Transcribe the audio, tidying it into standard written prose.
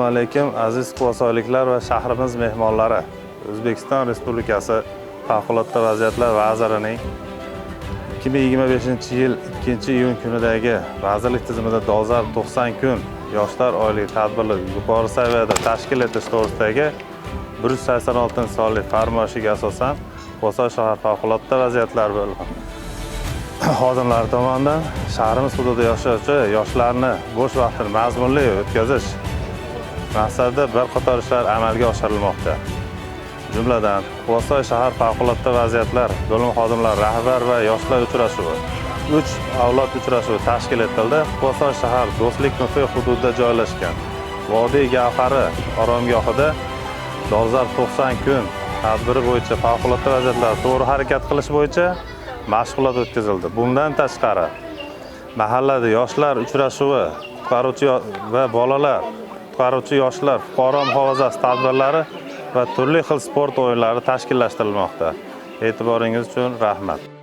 Assalomu alaykum, aziz quvasoyliklar va shahrimiz mehmonlari. O'zbekiston Respublikasi Favqulodda vaziyatlar vazirining 2025-yil 2-iyun kunidagi vazirlik tizimida dolzarb 90 kun yoshlar oyligi tadbirli yuqori saviyada tashkil etish to'g'risidagi 186-sonli farmoyishiga asosan Quvasoy shahar favqulodda vaziyatlar bo'limi xodimlari tomonidan shahrimiz hududida yashovchi yoshlarni bo'sh vaqtini mazmunli o'tkazish maqsadida bir qator ishlar amalga oshirilmoqda. Jumladan, Quvasoy shahar favqulodda vaziyatlar bo'limi xodimlari rahbar va yoshlar uchrashuvi, 3 avlod uchrashuvi tashkil etildi. Quvasoy shahar Do'stlik kafe hududida joylashgan Vodiy gavhari oromgohida dolzarb 90 kun tadbiri bo'yicha favqulodda vaziyatlar to'g'ri harakat qilish bo'yicha mashg'ulot o'tkazildi. Bundan tashqari, mahallada yoshlar uchrashuvi, qutqaruvchi va bolalar, qutqaruvchi yoshlar, fuqaro muhofazasi tadbirlari va turli xil sport o'yinlari tashkillashtirilmoqda. E'tiboringiz uchun rahmat.